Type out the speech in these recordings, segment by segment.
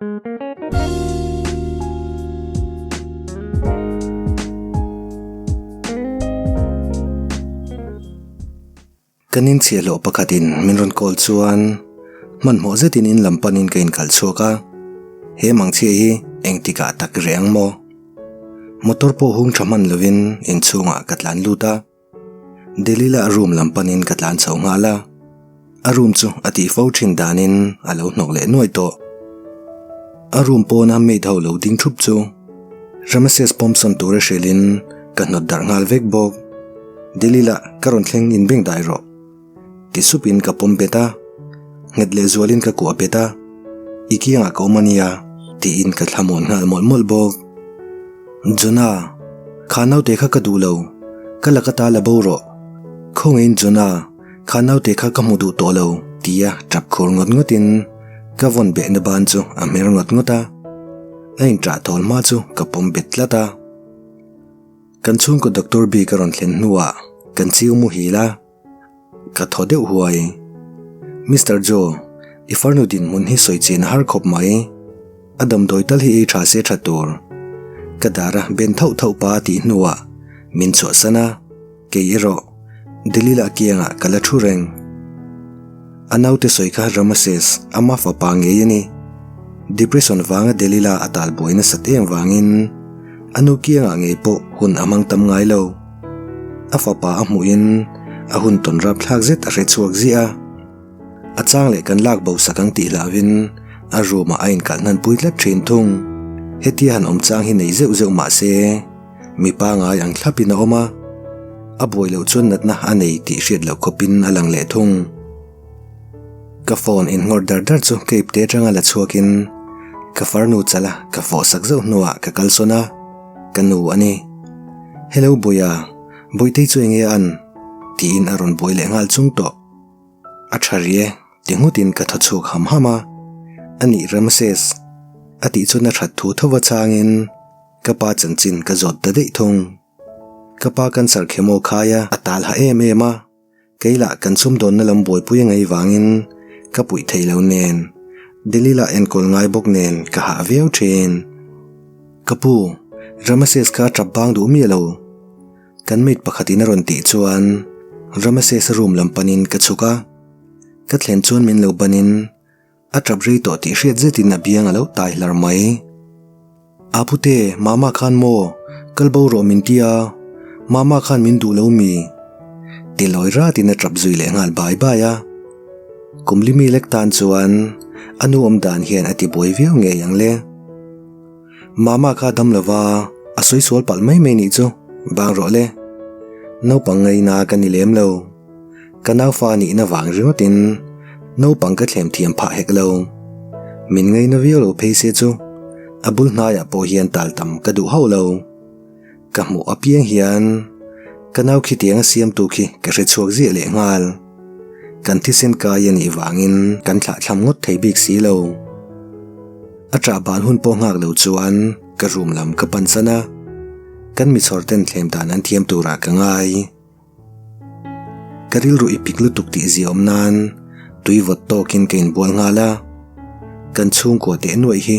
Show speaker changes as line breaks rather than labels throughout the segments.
Kan inchhiahhlawh pakhatin min rawn call chuan hmanhmawh zetin in lam panin ka inkhalh chhuak a, he mangchhia hi engtikah tak reh ang maw? Motor pawh hung tha hman lovin inchhungah ka tlan lut a, Delilah room lam panin ka tlan chho nghal a, a room chu a tih fo thin danin a lo hnawk leh nuai tawh. A room pawna maid ho lo ding thup chu Rameses pawmsawn tura hrilhin ka hnawt darh nghal vek bawk. Delilah ka rawn thleng in beng dai rawh ti supin ka pawm bet a, nghet leh zualin ka kuah bet a, I kiangah ka awm a nia tiin ka thlamuan nghal mawlh mawlh bawk. Jonah, kha naute kha ka duh lo, ka laka ta la bo rawh. Khawngaihin Jonah, kha naute kha ka hmu duh tawh lo tia tap khur ngawt ngawtin ka vawn behna ban chu a hmer ngawt ngawt a, a inṭah thawl hma chu ka pawm bet tlat a. Kan chhungkaw doctor bik a rawn thlen hnuah kan chiu muhil a, ka thaw deuh huai. Mister Joe, i farnu dinhmun hi sawi chin a har khawp mai. A damdawi tal hi ei tha se tha tur. Ka dar a ben thauh thauh pa a tih hnuah min chhuahsan a, kei erawh Delilah kiangah ka la thu reng. A naute sawi kha Rameses, ama fapa ngei a ni. Depression vanga Delilah a tal buai nasat em vangin a nu kiangah ngei pawh hun a hmang tam ngai lo. A fapa a hmuhin a hun tawn rap thlak zet a hre chhuak ziah a. A chang leh kan lak bo sak ang tih hlauhin a room ah a inkalh hnan pui tlat thin thung. Hetia han awm chang hi nei zeuh zeuh mah se mipa ngai ang thlapin a awm a, a buai loh chuan natna a nei tih hriat loh khawpin a lang leh thung. Ka phone inngawr dar dar chu ka ipte atanga la chhuakin ka farnu chala ka fawh sak zauh hnuah ka kalsawn a, ka nu a ni. Hello Buia, Buitei chu enge a an? tiin a rawn buai leh nghal chung tawh. A tha ri e, ti nghutin ka thaw chhuak ham ham a. A nih Ramses, a tih chuan a that thu tho va changin ka pa chanchin ka zawt ta daih thung. Ka pa cancer chemo khai a, a tal ha em em a, kei lah kan sumdawnna lam buaipui a ngaih vangin ka puih thei lo nen, Delilah enkawl ngai bawk nen ka hah viau thin. Ka pu, Ramses kha a tap bang duh miah lo. Kan maid pakhatin a rawn tih chuan Rameses room lam panin ka chhuk a, ka thlen chuan min lo banin a tap rei tawh tih hriat zetin a biang a lo tai hlar mai. Apute, mama khan maw, kal bo rawh min ti a, mama khan min duh lo mi? Ti lawi ratin a tap zui leh nghal bai bai a. Kum limi lek tan chuan a nu awm dan hian a ti buai viau ngei ang le. Mama kha dam lova a sawi sual palh mai mai nih chu, bang rawh le. Naupang ngaina ka ni lem lo. Ka naufa nihna vang ringawtin naupang ka thlem thiam phah hek lo. Min ngaina viau lo phei se chu a bul hnaiah pawh hian tal tam ka duh hauh lo. Ka hmuh apiang hian ka nau khitiang a siamtu khi ka hre chhuak ziah leh nghal. Kan thisen kai a nih vangin kan thlahthlam ngawt thei bik si lo. A ṭah ban hun pawh nghak lo chuan ka room lam ka pan san a, kan mi chhawr ten thlem dan an thiam turah ka ngai. Ka rilru i pik lutuk tih ziaawm nan tui vawt tawkin ka inbual nghal a, kan chhungkua teh nuaih hi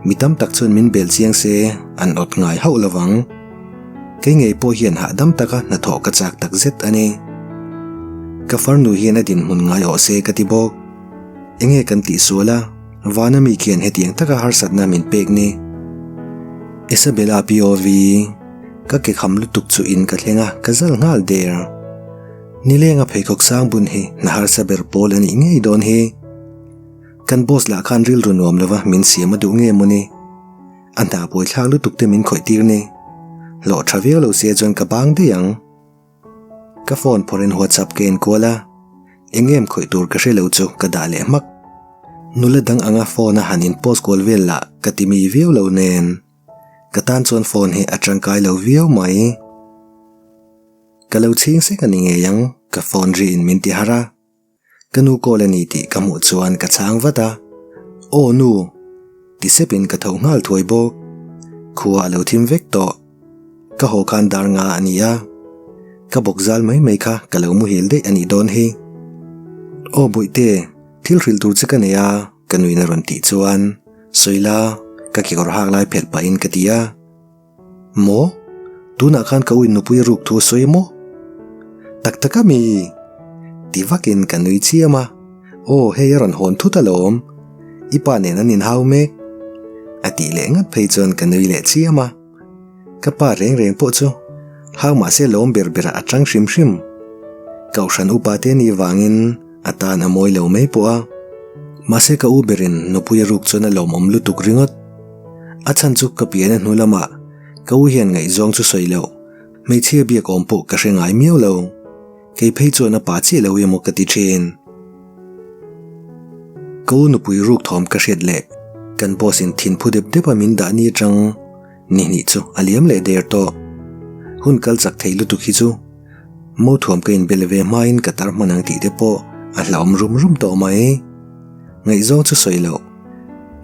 mi tam tak chuan min bel chiang se an awt ngai hauh lo vang. Kei ngei pawh hian hahdam taka hnathawh ka chak tak zet a ni. Ka farnu hian a dinhmun ngai awh se ka ti bawk. Enge kan tih sual a, vana mi khian hetiang taka harsatna min pek ni? Isabella POV. Ka ke kham lutuk chu in ka thleng a, ka zal nghal der. Nilenga pheikhawk sang bun hi hna harsa ber pawl a nih ngei dawn hi. Kan boss lah khan rilru nuam lova min siam a duh nge maw ni? A hna buaithlak lutuk te min khawih tir ni. Hlawh tha viau lo sia chuan ka bang daih ang. Ka phone phawrhin WhatsApp ka enkual a, eng em khawih tur ka hre lo chu ka dah leh hmak. Nula dang anga phone a han in post kual vel lah ka ti mi viau lo nen. Ka tan chuan phone hi a tangkai lo viau mai. Ka lo chhing sek a ni ngei ang, ka phone ri in min ti har a. Ka nu call a ni tih ka hmuh chuan ka chhang vat a. Aw nu! Ti sep in ka tho nghal thuai bawk. Khua a lo thim vek tawh. Ka haw khan dar nga a ni a. Ka bawk zal mai mai kha ka lo muhil daih a nih dawn hi. Aw Bawihte, thil hrilh tur che ka nei a, ka nuin a rawn tih chuan. Sawila, ka kekawr hak lai phelh pahin ka ti a. Maw? Tunah khan ka uin nupui a ruk thu a sawi maw? Tak tak a mi? Ti vakin ka nui chiam a. Aw, hei a rawn hawn thut alawm. I pa nen an inhau mek. A tih leh ngat phei chuan ka nui leh chiam a. Ka pa reng reng pawh chu hau mahse lawm ber berah a tang hrim hrim. Kohhran upa te nih vangin a tan a mawi lo mai pawh a. Mahse ka u berin nupui a ruk chuan a lawmawm lutuk ringawt. A chhan chu ka pian a hnu lamah ka u hian ngaihzawng chu sawi loh, hmeichhia biak awm pawh ka hre ngai miau lo. Kei phei chuan a pa chiah lo emaw ka ti thin. Ka u nupui ruk thawm ka hriat leh kan boss in thin phu dep dep a min dah ni atang ni hnih chu a liam leh der tawh. Hun kal chak thei lutuk hi chu mo thuam ka inbel ve hmain ka tar hman ang tih te pawh a hlauhawm rum rum tawh mai. Ngaihzawng chu sawi loh.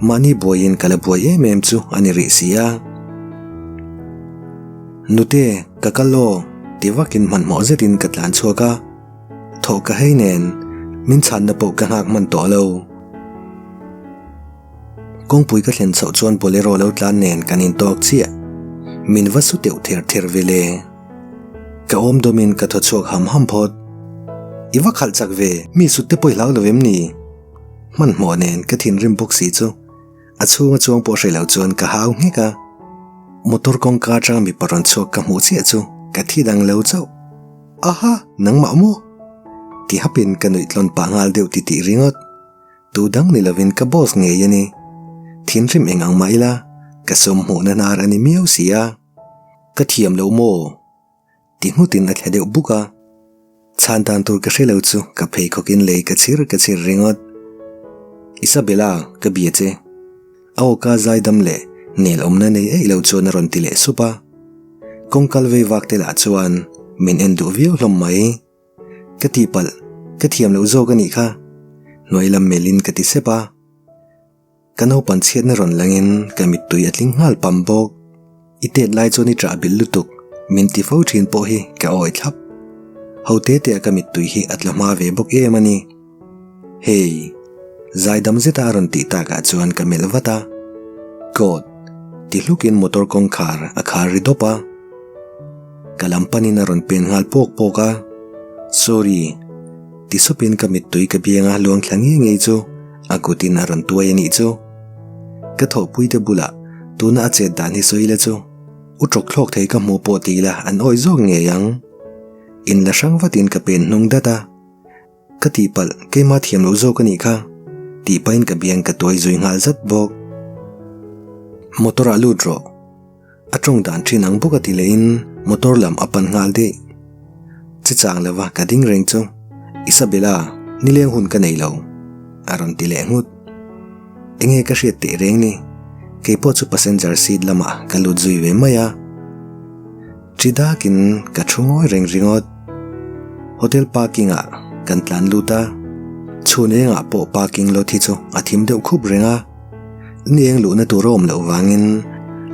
Mahni buaiin ka la buai em em chu a ni rih si a. Nute, ka kal aw, ti vakin hmanhmawh zetin ka tlan chhuak a. Thawh ka hei nen, min chhanna pawh ka nghak hman tawh lo. Kawngpui ka thlen chhoh chuan Bolero lo tlan nen kan intawk chiah. Min va su teuh ther ther ve le. Ka awm dawmin ka thaw chhuak ham ham phawt. I va khalh chak ve, mi sut te pawh i hlau lo em ni? Hmanhmawh nen ka thinrim bawk si chu a chhunga chuang pawh hre lo chuan ka hau nghek a. Motor kawngka atanga mipa rawn chhuak ka hmuh chiah chu ka thi dang lo chauh. Aha! Nangmah maw? Ti hapin ka nuih tlawn pah nghal deuh titih ringawt. Tu dang ni lovin ka boss ngei a ni. Thinrim eng ang mah ila ka sum hmuhna hnar a ni miau si a. Ka thiam lo maw? Ti nghutin a thla deuh buk a. Chhan dan tur ka hre lo chu ka pheikhawkin lei ka chhir ka chhir ringawt. Isabella, ka bia che. A awka zaidam leh nel awmna nei eih lo chuan a rawn ti leh sup a. Kawngkal vei vak te lah chuan min en duh viau hlawm mai. Ka tihpalh, ka thiam loh zawk a nih kha. Hnuai lam melhin ka ti sep a. Ka naupan chhiatna rawn langin ka mittui a tling nghal pam bawk. I tet lai chuan i ṭah bil lutuk, min ti fo ṭhin pawh hi ka awi thlap. Ho te te a ka mittui hi a tla hma ve bawk em a ni. Hey! Zaidam zeta a rawn tih takah chuan ka melh vat a. God! Ti hlukin motor kawngkhar a khar ri dawp a. Ka lam panin a rawn pen nghal pawk pawk a. Sorry! Ti supin ka mittui ka bianga luang thla ngei ngei chu a kutin a rawn tuai a nih chu. Ka thawhpuite bulah tuna a chet dan hi sawi la chu u tawk thlawk thei ka hmuh pawh ti ila an awi zawk ngei ang. In la hrang vatin ka pen hnung dat a. Ka tihpalh keima thiam loh zawk a nih kha tih pahin ka biang ka tuai zui nghal zat bawk. Motor ah lut rawh. A tawng dan thin ang bawk a ti lehin motor lam a pan nghal daih. Che chang lova ka ding reng chu, Isabella, nileng hun ka nei lo, a rawn ti leh nghut. Enge ka hriat teh reng ni, keipawh chu passenger seat lamah ka lut zui ve mai a. Chi dakin ka thu ngawi reng ringawt. Hotel parking ah kan tlan lut a, chhun engah pawh parking lot hi chu a thim deuh khup reng a. Ni eng luhna tur a awm loh vangin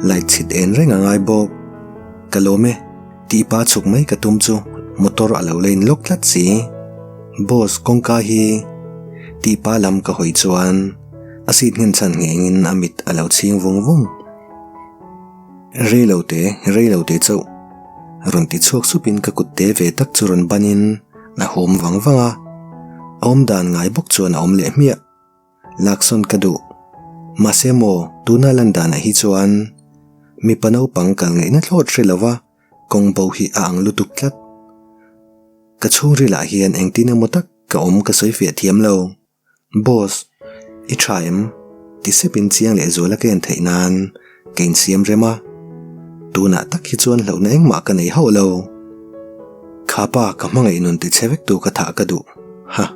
light chhit en reng a ngai bawk. Ka lawm e, tih pa chhuk mai ka tum chu motor a lo la in lawk tlat si. Boss kawngka hi tih pa lam ka hawi chuan a seat nghenchhan nghengin a mit a lo chhing vung vung. Rei lo te, rei lo te chauh rawn ti chhuak supin ka kut te ve tak chu rawn banin a hawm vang vang a. A awm dan ngai bawk chuan a awm leh hmiah. Laksawn ka duh. Mahse maw, tuna lan danah hi chuan mipa naupang kal ngaihna thlawt hre lova kawng bo hi a ang lutuk tlat. Ka chhungrilah hian engtin emaw tak ka awm ka sawi fiah thiam lo. Boss, i tha em? Ti sepin chiang leh zuala ka en theih nan ka insiam rem a. Tunah tak hi chuan hlauhna engmah ka nei hauh lo. Kha pa ka hmangaih nun ti che vek tu ka thah ka duh. Ha!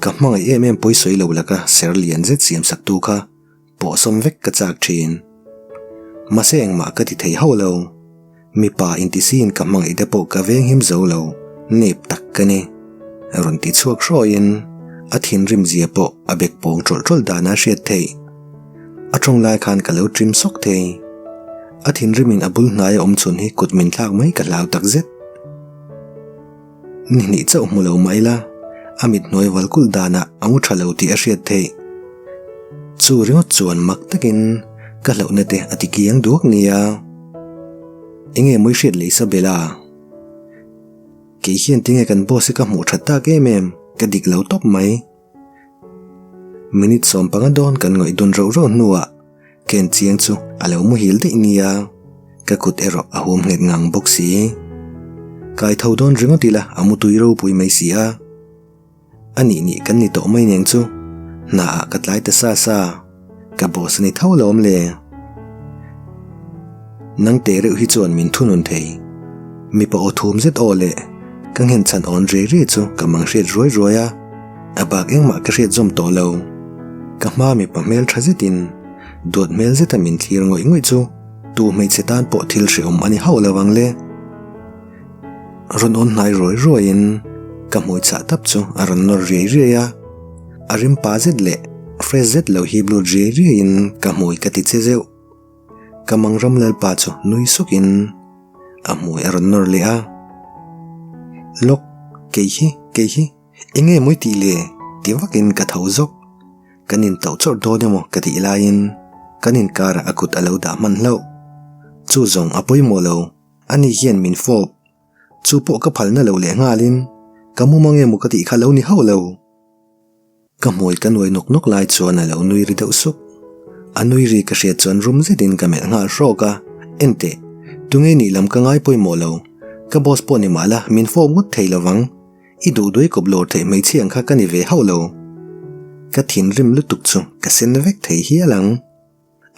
Ka hmangaih em em pawi sawi lo laka ser lian zet siam sak tu kha pawhsawm vek ka chak thin. Mahse engmah ka ti thei hauh lo. Mipa intisiin ka hmangaih te pawh ka venghim zo lo, nep tak ka ni. Rawn ti chhuak hrawiin a thinrim zia pawh a bek pawng tawlh tawlh dana a hriat theih. A tawng lai khan ka lo trim sawk thei. A thinrimin a bul hnaia awm chhun hi kut min thlak mai ka hlau tak zet. Ni hnih chauh hmu lo mah ila, a mit hnuai val kulh danah a ngu tha lo tih a hriat theih. Chu ringawt chuan mak takin ka hlauhna te a ti kiang duak nia. Enge mawi hriat leh Isabella? Kei hian tinge kan boss hi ka hmuh that tak em em, ka dik lo tawp mai. Minute 15 dawn kan ngawih dun rauh rauh hnuah Ken chiang chu a lo muhil daih nia, ka kut erawh a huam nghet ngang bawk si. Kai tho dawn ringawt ila a mutui ropui mai si a. A nih nih kan ni tawh mai neng chu, hna ah ka tlai ta sa sa, ka boss a ni tho lo awm le. Nang teh reuh hi chuan min thunun thei. Mipa aw thum zet aw leh ka nghen chhan awn riai riai chu ka mang hriat ruai ruai a. A bak engmah ka hriat zawm tawh lo. Ka hma mipa hmel tha zetin duat hmel zeta min thlir ngawih ngawih chu tu hmeichhe tan pawh thil hrehawm a ni hauh lo ang le. Rawn awn hnai ruai ruaiin ka hmui chah tap chu a rawn nawr riai riai a, a rim pa zet leh fresh zet lo hip lut riai riaiin ka hmui ka ti che zeuh. Ka mangram lalpa chu nui sukin a hmui a rawn nawr leh a. Lawk, kei hi, kei hi. Enge mawi tih le? ti vakin ka tho zawk. Kan intauh chawrh dawn emaw ka tih laiin kan inkarah a kut a lo dah hman hlauh. Chu zawng a pawimawh lo, ani hian min fawp. Chu pawh ka phalna lo leh nghalin ka mumang emaw ka tih kha lo ni hauh lo. Ka hmui ka nuai nawk nawk lai chuan a lo nui ri deuh suk. A nui ri ka hriat chuan rum zetin ka melh nghal hrawk a, Enteh, tunge nih lam ka ngai pawimawh lo. Ka boss pawh ni mahla min fawp ngawt thei lovang. I duh duai kawp lawr theih hmeichhia ang kha ka ni ve hauh lo. Ka thinrim lutuk chu ka sen vek thei hial ang.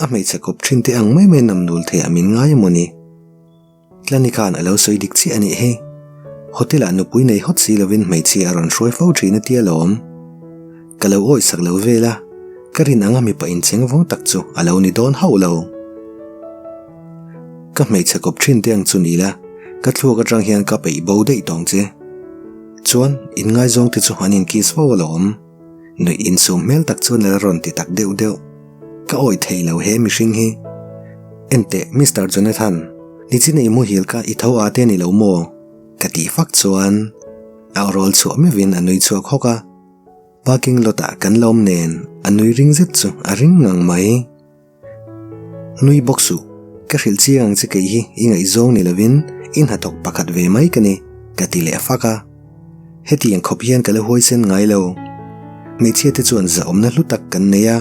A hmeichhe kawp thin te ang mai mai nam nul theiah min ngai emaw ni? Tlani khan a lo sawi dik chiah a nih hi. Hotel ah nupui nei hawt si lovin hmeichhia a rawn hruai fo thin a tia lawm. Ka lo awih sak lo vel a, ka rin anga mipa incheng vawng tak chu a lo ni dawn hauh lo. Ka hmeichhe kawp thin te ang chu ni la, ka thluak atang hian ka peih bo daih tawng che. Chuan, inngaizawng te chu an inkiss fo alawm. Nuih insum hmel tak chuan a la rawn ti tak deuh deuh. Ka awih thei lo he mihring hi. Enteh, Mister Jonathan, nichina i muhil kha i tho a te a ni lo maw? Ka tih fak chuan a awrawl chhuah meuhin a nui chhuak hawk a. Parking lot ah kan la awm nen a nui ring zet chu a ring ngang mai. Nui bawk suh, ka hrilh chiang ang che kei hi i ngaihzawng ni lovin i hnathawk pakhat ve mai ka ni, ka ti leh fak a. Hetiang khawp hian ka la huaisen ngai lo. Hmeichhia te chuan zahawmna hlu tak kan nei a.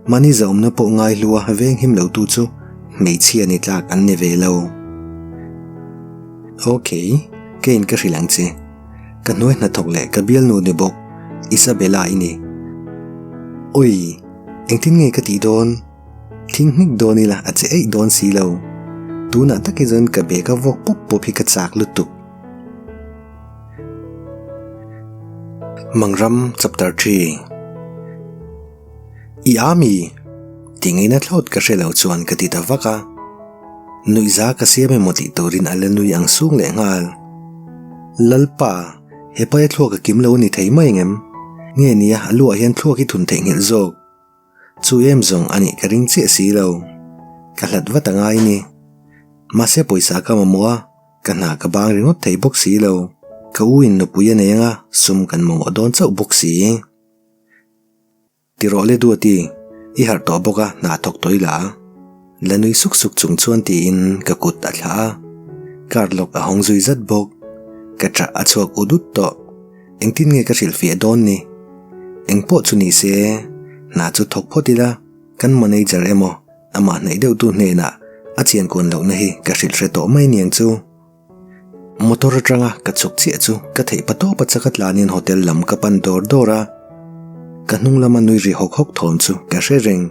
Mahni zahawmna pawh ngai hlua veng him lo tu chu hmeichhia ni tlak an ni ve lo. Ok, keiin ka hrilh ang che. Ka hnuai hnathawk leh ka bialnu ni bawk, Isabella i ni. Oi! Engtin nge ka tih dawn? Thing hnik dawn ila a che eih dawn si lo. Tunah takin chuan ka bag a vawk pawp pawp hi ka chak lutuk. Mangram Chapter 3 I a mi? Tih ngaihna thlawt ka hre lo chuan ka ti ta vak a. Nuihza ka siam emaw tih turin a la nui ang sung leh nghal. Lalpa, he paia thluak a kim lo a ni thei mai engem? Nge nia a luah hian thluak hi thun theihnghilh zawk? Chu em zawng a nih ka ring chiah si lo. Ka hlat vat a ngai ni. Mahse pawisa ka mamawh a, ka hna ka bang ringawt thei bawk si lo. Ka u in nupui a nei anga sum kan mamawh dawn chauh bawk si. Ti rawh le Duati, i harh tawh bawk a hna thawk tawh ila. La nui suk suk chung chuan tiin ka kut a thlah a, car lock a hawng zui zat bawk. Ka ṭah a chhuak ut ut tawh. Engtin nge ka hrilhfiah dawn ni? Eng pawh chu ni se, hna chu thawk phawt ila, kan manager emaw amah hnaih deuhtu hnenah a chiankuan lohna hi ka hrilh hre tawh mai niang chu. Motor atanga ka chhuk chiah chu ka theih pa tawp a chaka tlanin hotel lam ka pan dawr dawr a, ka hnung lama nui ri hawk hawk thawm chu ka hre reng.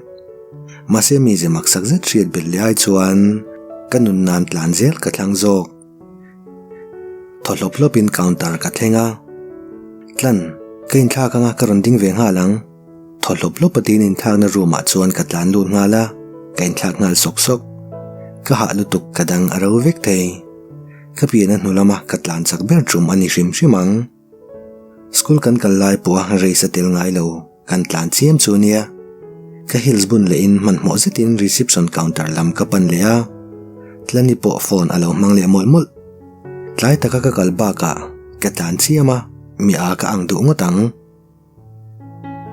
Mahse mize maksak zet hriat belh leh ai chuan ka nun nan tlan zel ka thlang zawk. Thaw hlawp hlawpin counter ka thleng a, Tlan, ka inthlak anga ka rawn ding ve nghal ang. Thaw hlawp hlawp a tiin inthlakna room ah chuan ka tlan lut nghal a, ka inthlak nghal sawk sawk. Ka hah lutuk ka dang a ro vek thei. Ka pian a hnu lama ka tlan chak ber tum a ni hrim hrim ang. School kan kal lai pawha race a tel ngai lo, kan tlan chiam chu nia. Ka heels bun lehin hmanhmawh zetin reception counter lam ka pan leh a, Tlani pawh phone a lo hmang leh mawlh mawlh. Tlai taka ka kal bakah ka tlan chiam a, mi a ka ang duh ngawt ang.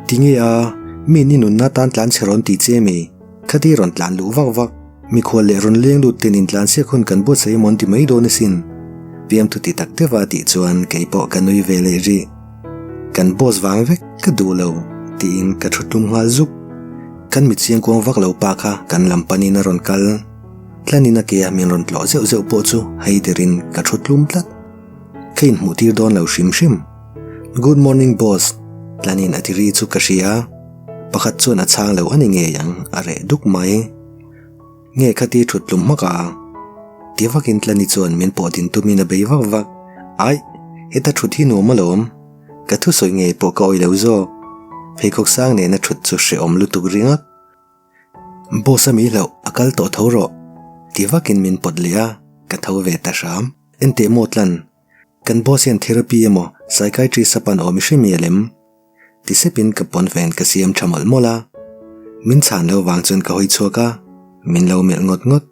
Tinge a? Mi ni nunna tan tlan chhe rawn ti che mi? Khati rawn tlan luh vak vak. Mikhual leh rawn leng lut ten intlan siak hun kan buatsaih emaw an ti mai dawn asin. Piamthu ti tak deuh a tih chuan kei pawh ka nui ve leh rih. Kan boss vang vek ka duh lo tiin ka thu tlum nghal zuk. Kan mit chiangkuang vak lo pa kha kan lam panin a rawn kal. Tlanin a ke a min rawn tlawh zeuh zeuh pawh chu hei derin ka thu tlum tlat. Ka inhmuh tir dawn lo hrim hrim. Good morning boss, Tlanin a ti ri chu ka hria. Pakhat chuan a chhang lo a ni ngei ang, a reh duk mai. Nge khati thut tlum hmak a? Ti vakin Tlani chuan min pawh din tumin a bei vak vak. Aih, heta thut hi nuam alawm. Ka thusawi ngei pawh ka awih lo zawk. Pheikhawk sang nena thut chu hrehawm lutuk ringawt. Boss a mi hlauh, a kal tawh tho rawh. Ti vakin min pawt leh a, ka tho ve ta hram. Enteh maw Tlan, kan boss hian therapy emaw psychiatrist a pan awm i hre mial em? Ti sepin ka pawnfen ka siam tha mawlh mawlh a. Min chhan lo vang chuan ka hawi chhuak a, min lo melh ngawt ngawt.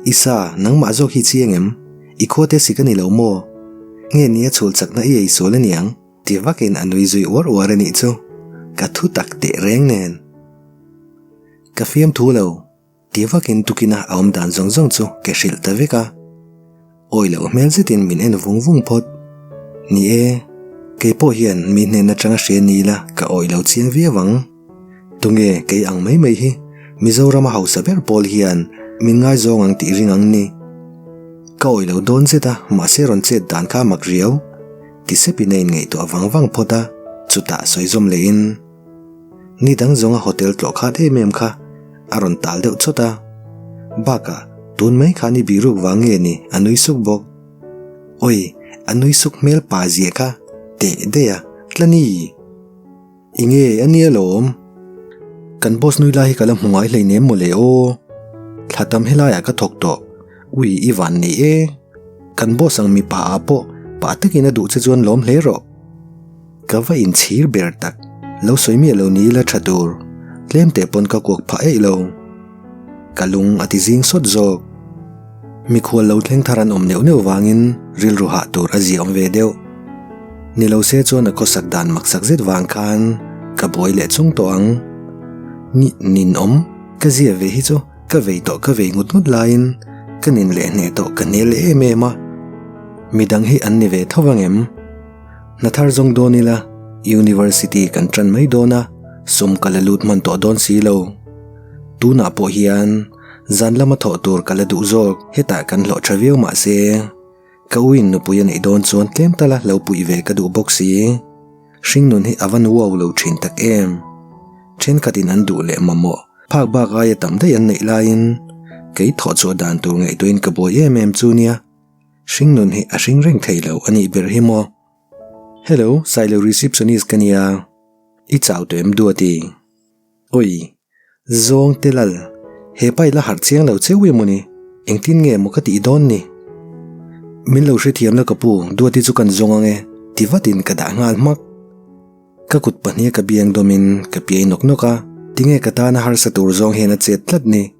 Isa, nangmah zawk hi chiang em? I khuate sik a ni lo maw? Nge ni a chhul chakna i ei sual a niang? Ti vakin a nui zui uar uar a nih chu. Ka thu tak teh reng nen. Ka fiamthu lo. Ti vakin tukina a awm dan zawng zawng chu ke hrilh ta vek a. Awi loh hmel zetin min en vung vung phawt. Ni e, kei pawh hian mi hnen atanga hria ni ila ka awi lo chiang viau ang. Tunge kei ang mai mai hi Mizorama hausa ber pawl hian min ngaizawng ang tih ring ang ni. Ka awi lo dawn zet a, mahse rawn chet dan kha a mak riau. Ti sepin a inngaihtuah vang vang phawt a, chutah sawi zawm lehin. Ni dang zawnga hotel tlawh khat em em kha a rawn tal deuh chawt a. Bakah, tun mai khan i bihruk vang nge ni a nui suk bawk. Awi, a nui suk hmel pa zia kha teh daih a, Tlani! I nge a nia lawm? Kan boss nui lai hi ka la hmu ngai hleinem mawle aw. Thla tam helaiah ka thawk tawh. Ui, i van nei e. Kan boss ang mipa ah pawh pah takin a duh che chuan lawm hle rawh. Ka va inchhir ber tak, lo sawi miah lo ni ila tha tur, tlem teh pawn ka kuak phah eih lo. Ka lung a ti zing sawt zawk. Mikhual lo thleng thar an awm neuh neuh vangin rilru hah tur a ziah awm ve deuh. Ni lo se chuan a khawsak dan maksak zet vang khan ka buai leh chung tawh ang. Ni ninawm ka zia ve hi chu ka vei tawh ka vei ngut ngut laiin ka nin leh hneh tawh ka hne leh em em a. Midang hi an ni ve tho vang em? Hna thar zawng dawn ila, University kan tan mai dawn a, sum ka la lut hman tawh dawn si lo. Tunah pawh hian zan lama thawh tur ka la duh zawk, hetah kan hlawh tha viau mah se, ka uin nupui a neih dawn chuan tlem tala lo puih ve ka duh bawk si. Hringnun hi a va nuau lo thin tak em. Thenkhatin an duh leh mamawh phak bak aia tam daih an neih laiin kei thawh chhuah dan tur ngaihtuahin ka buai em em chu nia. Hringnun hi a hring reng thei lo a nih ber hi maw? Hello, Sailo receptionist ka nia, i chau tawh em Duati? Oi, zawng te lal, he pa i la harh chiang lo cheu emaw ni? Engtin nge maw ka tih dawn ni? Min lo hrethiam la ka pu, Duati chu kan zawng ang e, ti vatin ka dah nghal hmak. Ka kut pahniha ka biang dawmin ka piai nawk nawk a, tinge ka tana harsa tur zawng hian a chet tlat ni?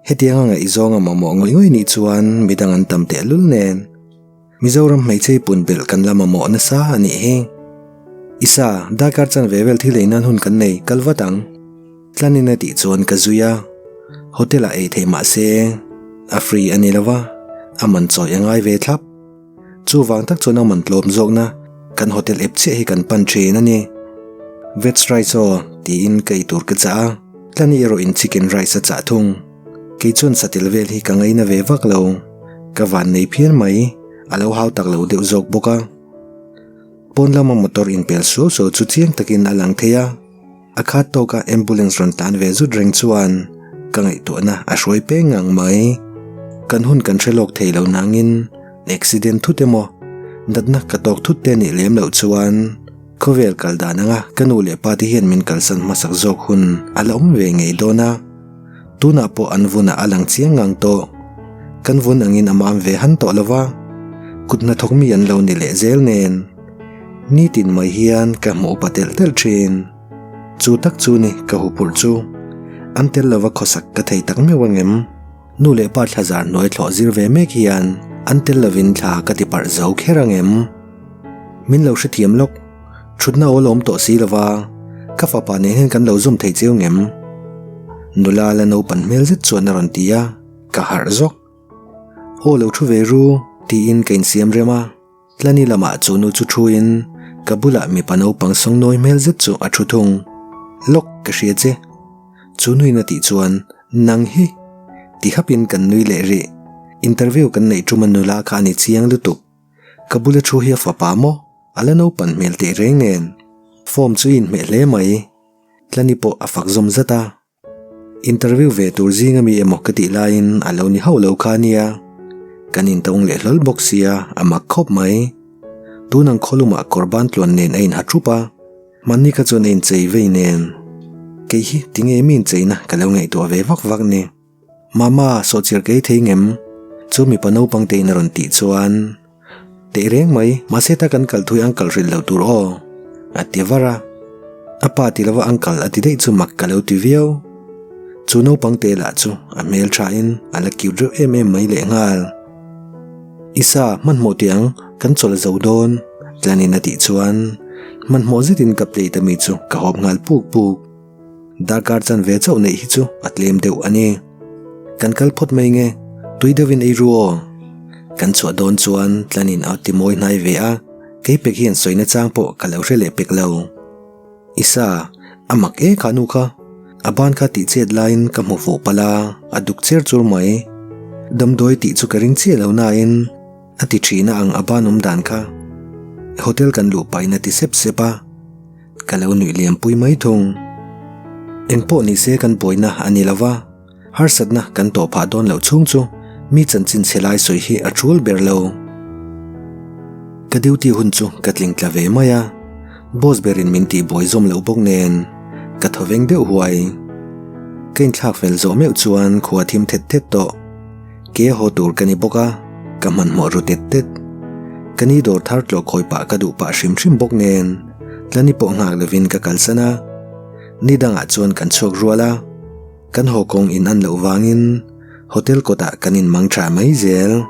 Hetianga ngaihzawng a mamawh ngawih ngawih nih chuan midang an tam tehlul nen Mizoram hmeichhe pun belh kan la mamawh nasa a nih hi. Isa, darkar chanve vel thil ei nan hun kan nei, kal vat ang. Tlanin a tih chuan ka zui a, hotel ah ei thei mah se a free a ni lo va, a man chawi a ngai ve thlap. Chuvang tak chuan a man tlawm zawkna kan hotel ep chiah hi kan pan thin a ni. Veg rice aw tiin ka ei tur ka chah a, Tlani erawh in chicken rice a chah thung. Kei chuan satel vel hi ka ngaina ve vak lo. Ka van nei phian mai, a lo hau tak lo deuh zawk bawk a. Pawn lama motor inpel suau suau chu chiang takin a lang thei a. A khat tawka ambulance rawn tlan ve zut reng chuan ka ngaihtuahna a hruai peng ngang mai. Kan hun kan hre lawk thei lo nangin accident thut emaw natna ka tawk thut te nih lem loh chuan khawvel kal dan anga ka nu leh pa te hian min kalsan hmasak zawk hun a la awm ve ngei dawn a. Tunah pawh an vunah a lang chiang ngang tawh. Kan vun angin a mam ve han tawh lova, kut hnathawk mi an lo ni leh zel nen. Nitin mai hian ka hmuh upa telh telh thin. Chu tak chu ni ka huphurh chu. An tel lova khawsak ka thei tak meuh ang em? Nu leh pa thla zar hnuai thlawh zir ve mek hian an tel lovin thla ka ti parh zo kher ang em? Min lo hrethiam lawk. Thutna awl awm tawh si lova. Ka fapa nen hian kan lo zawm thei cheu ngem? Nula la naupan hmel zet chuan a rawn ti a, ka harh zawk. Aw lo thu ve ru, tiin ka insiam rem a. Tlani lamah chu nu chu thuin ka bulah mipa naupang sawngnawi hmel zet chu a thu thung. Lawk ka hria che. Chu nuin a tih chuan nang hi ti hapin kan nui leh rih. Interview kan neih ṭuma nula kha a ni chiang lutuk. Ka bula thu hi a fapa maw? A la naupan hmel teh reng nen. Form chu i inhmeh hle mai. Tlani pawh a fak zawm zat a. Interview ve tur zing ami emaw ka tih laiin a lo ni hauh lo kha ania. Kan intawng leh hlawl bawk sia, a mak khawp mai. Tun ang khawlumah kawr ban tluan nen a inha thup a, hmanni kha chuan a inchei vei nen. Kei hi tinge mi incheina ka lo ngaihtuah ve vak vak ni. Mama, sawhchiar kei thei ngem? Chu mipa naupang tein a rawn tih chuan. Teh reng mai, mahse ta kan kal thui uncle hrilh loh tur aw, a ti var a. A pa ti lova uncle a ti daih chu mak ka lo ti viau. Chu naupang te lah chu a hmel tha in a la cute reuh em em mai lehnghal. Isa, hmanhmawh tih ang, kan chawl zo dawn, Tlanin a tih chuan hmanhmawh zetin ka plate ami chu ka hawp nghal puk puk. Darkar chanve chauh neih hi chu a tlem deuh a ni. Kan kal phawt mai nge, tui deuhin ei ru aw. Kan chhuah dawn chuan tlanin a ti mawi hnai ve a, kei pek hian sawina chang pawh ka lo hre leh pek lo. Isa, a mak e kha nu kha. A ban kha tih chet laiin ka hmu fuh palh a, a duk cher chur mai. Damdawi tih chu ka ring chiah lo nain a ti thina ang a ban awm dan kha. Hotel kan luh pahin a ti sep sep a. Ka lo nuih liam pui mai thung. Engpawh ni se kan buaina a ni lo va, harsatna kan tawh phah dawn loh chhung chu mi chanchin chhe lai sawi hi a tul ber lo. Ka duty hun chu ka tling tla ve mai a, boss berin min tih buai zawm loh bawk nen ka thaw veng deuh huai. Ka inthlak fel zawh meuh chuan khua thim thet thet tawh. Ke haw tur ka ni bawk a, ka hmanhmawh ru tet tet. Ka ni dawr thar tlawh khawi pah ka duh pah hrim hrim bawk nen, tlani pawh nghak lovin ka kalsan a. Ni dangah chuan kan chhuak rual a, kan haw kawng in an loh vangin hotel kawtah kan inmang tha mai zel.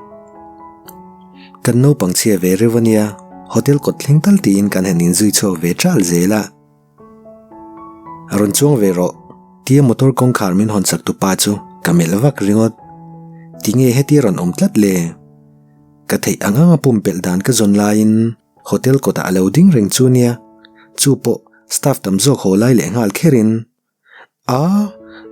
Kan naupang chhia ve reuh a nia, hotel kawt thleng tal tiin kan han inzui chhuak ve ṭal zel a. A rawn chuang ve rawh, tia motor kawngkhar min hawn sak tu pa chu ka melh vak ringawt. Tinge heti a rawn awm tlat le? Ka theih ang anga pumpelh dan ka zawn laiin hotel kawtah a lo ding reng chu nia, chu pawh staff tam zawk haw lai leh nghal kherin. A,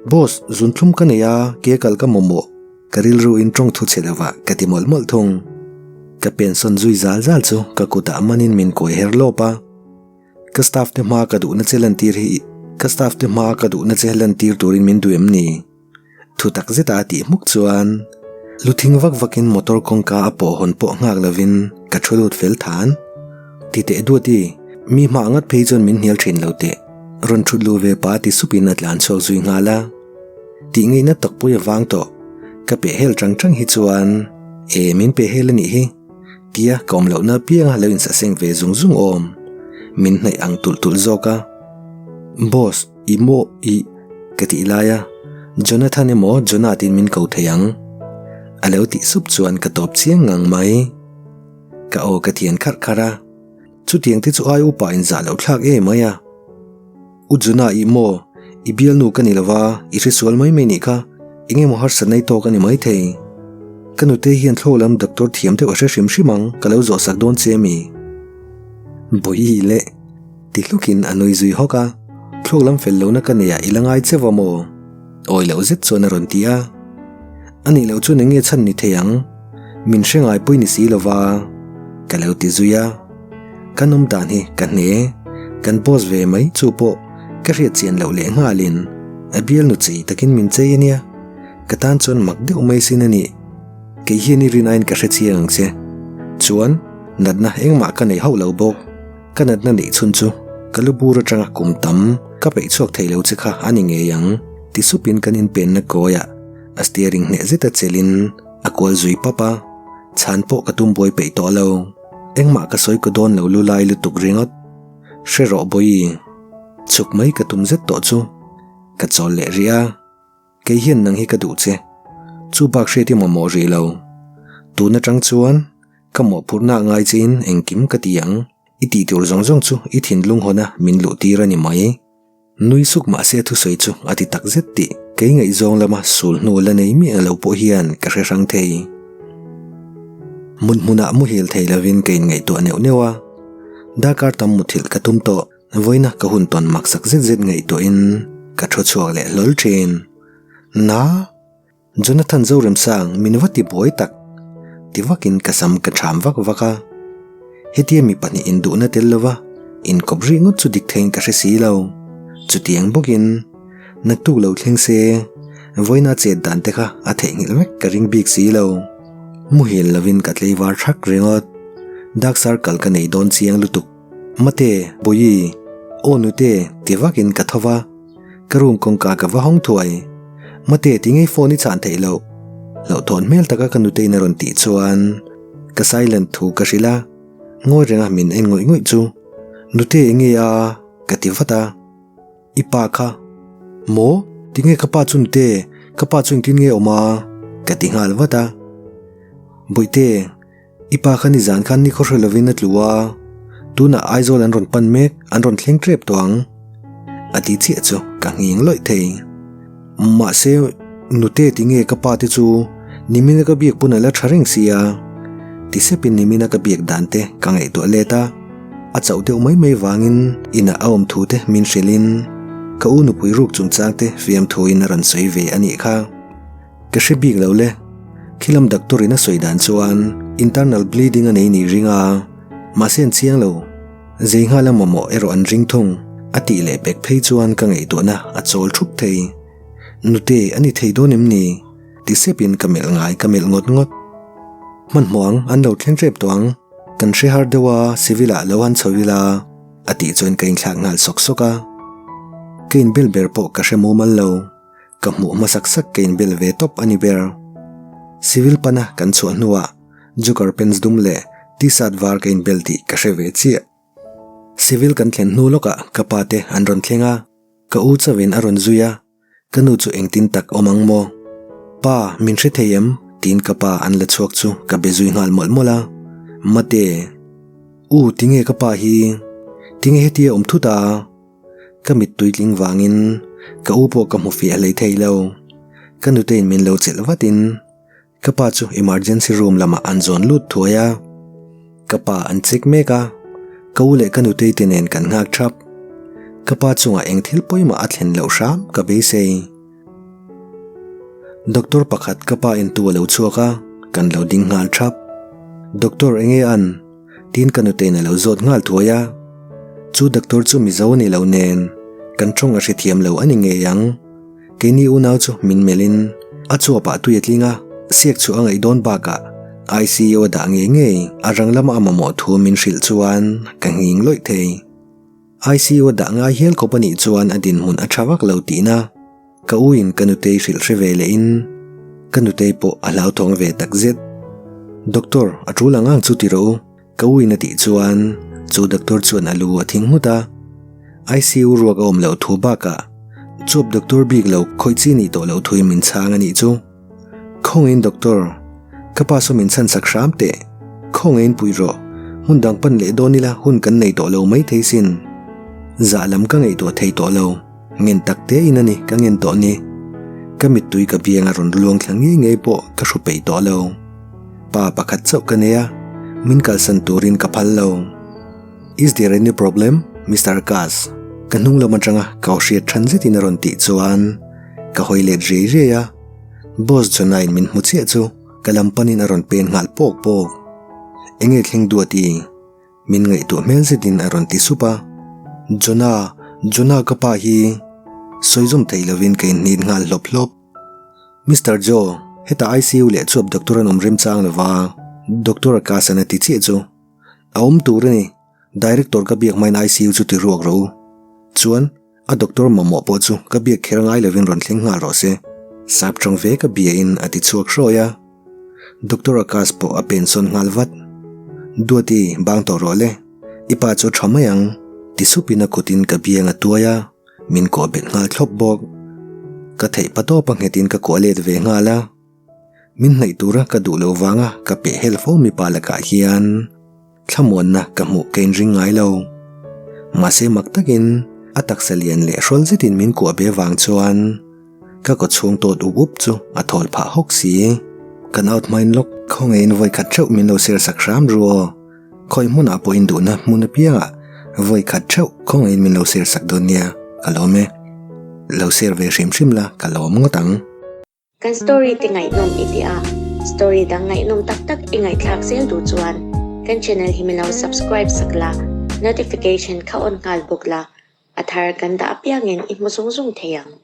boss, zunthlum ka nei a, ke kal ka mamawh. Ka rilru in tawng thu che lovah ka ti mawlh mawlh thung. Ka pensawn zui zal zal chu ka kutah manin min kawi her lawp a. Ka staff te hmaa ka duhna che lantir hi ka staff te hmaa ka duhna che lantir turin min duh em ni? Thu tak zeta a tih hmuk chuan lu thing vak vakin motor kawngka a pawh hawn pawh nghak lovin ka thu lut fel than. Ti teh duati, mi hmah ngat phei chuan min hnial thin lo teh. Rawn thut lu ve pa ti supin a tlan chhuak zui nghal a. Tih ngaihna tak pawh i vang tawh. Ka peh hel chang chang hi chuan e min peh hel a nih hi. Tia ka awm lohna apianga lo insaseng ve zung zung awm. Min hnaih ang tulh tulh zawk a. Boss, i maw i ka tih lai a, Jonathan emaw Jonah tiin min ko thei ang. A lo tih sup chuan ka tawp chiang ngang mai. Ka aw ka thian kharh kharh a, chutiang te chu ai upa in zah loh thlak em mai a. U Jonah i maw, i bialnu ka ni lova, i hresual mai mai nih kha, eng emaw harsatna i tawk a ni maithei. Ka nute hian thlo lam doctor thiam deuh a hre hrim hrim ang, ka lo zawhsak dawn che mi. Bawihi leh. Ti hlukin a nui zui hawk a, thluak lam fel lohna ka nei ah i la ngai cheu a maw? Awi loh zet chuan a rawn ti a. A nih loh chuan eng nge chhan ni thei ang? Min hre ngai pawhin ni si lova ka lo ti zui a. Kan awm dan hi ka hne, kan boss ve mai chu pawh ka hriat chian loh leh nghalin a bialnu chei takin min chei a nia. Ka tan chuan mak deuh mai sin a nih. Kei hian i rin aiin ka hre chiang ang che. Chuan natna engmah ka nei hauh lo bawk. Ka natna neih chhun chu ka lu bur atanga kum tam ka peih chhuak thei lo che kha a ni ngei ang ti supin kan inpenna kawiah a steering hneh zeta chelin a kual zui pap a, chhan pawh ka tum buai peih tawh lo. Engmah ka sawi kaw dawn lo lu lai lutuk ringawt. Hre rawh Bawihi, chhuk mai ka tum zet tawh chu ka chawl leh rih a. Kei hian nang hi ka duh che. Chu bak hriat i mamawh rih lo. Tun atang chuan ka mawhphurhna a ngai chein engkim ka ti ang. I tih tur zawng zawng chu i thinlung hawna min luh tir a ni mai. Nui suk mahse a thusawi chu a ti tak zet tih kei ngaihzawng lama sul hnu la nei miah lo pawh hian ka hre hrang thei. Hmun hmunah muhil thei lovin ka inngaihtuah neuh neuh a, darkar tam muthilh ka tum tawh. Vawiina ka hun tawn maksak zet zet ngaihtuahin ka thu chhuak leh hlawl thin. Na! Jonathan Zoremsang min va ti buai tak! Ti vakin ka sam ka ṭham vak vak a. Hetia mi pahnih induhna tel lova inkawp rih ngawt chu dik theiin ka hre si lo. Chutiang bawkin naktuk lo thleng se vawiina chet dan te kha a theihnghilh vek ka ring bik si lo. Muhil lovin ka tleivar thak ringawt. Dark circle ka nei dawn chiang lutuk. Mate, Bawihi, aw nute, ti vakin ka tho va, ka room kawngka ka va hawng thuai. Mate, tinge phone i chhan theih loh? Hlauhthawn hmel taka ka nutein a rawn tih chuan ka silent thu ka hrilh a, ngawi renga min en ngawih ngawih chu, Nute enge a? ka ti vat a. I pa kha. Maw? Tinge ka pa chu nute? Ka pa chu engtin nge awm a? ka ti nghal vat a. Bawihte. I pa kha nizan khan ni khawhre lovin a tlu a, tunah Aizawl an rawn pan mek, an rawn thleng tep tawh ang. A ti chiah chu ka nghing lawih thei. Mahse, nute tinge ka pa te chu nimina ka biak pawn a la tha reng sia. Ti sepin nimina ka biak dan te ka ngaihtuah let a, a chauh deuh mai mai vangin inah a awm thu te min hrilhin ka u nupui ruk chungchang te fiamthuin a rawn sawi ve a nih kha. Ka hre bik lo le. Khilam doctor in a sawi dan chuan internal bleeding a nei nih ring a, mahse an chiang lo. Zei nghal a mamawh erawh an ring thung a tih leh pek phei chuan ka ngaihtuahna a chawl thup thei. Nute a ni thei dawn em ni? Ti sepin ka melh ngai ka melh ngawt ngawt. Hmanhmawh ang an lo thleng tep tawh ang. Kan hre har deuh a civil ah lo han chho ila a tih chuan ka inthlak nghal sawk sawk a. Ka inbel ber pawh ka hre mumal lo. Ka hmuh hmasak sak ka inbel ve tawp a ni ber. Civil pana kan chhuah hnuah Joker pants dum leh T-shirt var ka inbel tih ka hre ve chiah. Civil kan thlen hnu lawkah ka pa te an rawn thleng a, ka u chauhin a rawn zui a, ka nu chu engtin tak awm ang maw? Pa, min hre thei em? tiin ka pa an la chhuak chu ka be zui nghal mawlh mawlh a. Mate. U, tinge ka pa hi? Tinge hetia awm thut a? Ka mittui tling vangin ka u pawh ka hmu fiah hlei thei lo. Ka nutein min lo chelh vatin ka pa chu emergency room lamah an zawn lut thuai a. Ka pa an check mek a, ka u leh ka nutei te nen kan nghak thap. Ka pa chungah eng thil pawimah a thlen loh hram ka beisei. Doctor pakhat ka pa entu a lo chhuak a, kan lo ding nghal thap. Doctor enge an? Tiin ka nutein a lo zawt nghal thuai a. Chu doctor chu Mizo a ni lo nen, kan tawng a hrethiam lo a ni ngei ang. Keini unau chu min melhin a chuapah tui a tling a, siak chu a ngaih dawn bakah ICU a dah ngei ngei a rang lama a mamawh thu min hrilh chuan ka nghing lawih thei. ICU a dah ngai hial khawp a nih chuan a dinhmun a tha vak lo tihna. Ka u in ka nutei hrilh hre ve leh in ka nutei pawh a hlauthawng ve tak zet. Doctor, a tul ang ang chu ti rawh u, ka u in a tih chuan chu doctor chuan a lu a thing nghut a. ICU ruak a awm loh thu bakah chuap doctor bik lo khawih chi nih tawh loh thu in min chhang a nih chu. Khawngaihin doctor, ka pa saw min chhan sak hram teh. Khawngaihin pui rawh, hmun dang pan leh dawn ila hun kan nei tawh lo mai thei sin. Zah lam ka ngaihtuah thei tawh lo. Ngen tak te in a ni ka ngen tawh ni. Ka mittui ka biang a rawn luang thla ngei ngei pawh ka hru peih tawh lo. Pa pakhat chauh ka nei a, min kalsan turin ka phal lo. Is there any problem, Mister Akash? Ka hnung lam atanga ka aw hriat than zetin a rawn tih chuan ka hawi let riai riai a. Boss Jonah-in min hmu chiah chu ka lam panin a rawn pen nghal pawk pawk. Enge thleng duati? Min ngaihtuah hmel zetin a rawn ti sup a, Jonah, Jonah ka pa hi sawi zawm thei lovin ka inhnit nghal hlawp hlawp. Mister Joe, hetah ICU leh chuap doctor an awm remchang lova, Doctor Akash-an a ti chiah chu. A awm tur a ni, Director ka biak hmain ICU chu ti ruak rawh u. Chuan, a doctor mamawh pawh chu ka biak kher ngai lovin rawn thleng nghal rawh se. Sap tawng ve ka biain a ti chhuak hrawi a. Doctor Akash pawh a pensawn nghal vat. Duati, bang tawh rawh le. I pa chu a tha mai ang, ti supin a kutin ka biang a tuai a, min kawh bet nghal thlawp bawk. Ka theih pa tawp a nghetin ka kuah let ve nghal a. Min hnaih tura ka duh loh vanga ka peh hel fo mipa lakah hian thlamuanna ka hmuh ka inring ngai lo. Mahse mak takin. A taksa lian leh hrawl zetin min kuah be vang chuan ka kawchhung tawt up up chu a thawl phah hawk si. Kan out hmain lawk khawngaihin vawi khat theuh min lo share sak hram ru aw. Khawi hmunah pawh in duhna hmun apiangah vawi khat theuh khawngaihin min lo share sak dawn nia, ka lawm e. Lo share ve hrim hrim la ka lawm ngawt ang.
Kan story te ngaihnawm i ti a, story dang ngaihnawm tak tak i ngaihthlak zel duh chuan kan channel hi min lo subscribe sak la, notification kha on nghal bawk la, a thar kan dah apiangin i hmu zung zung thei ang.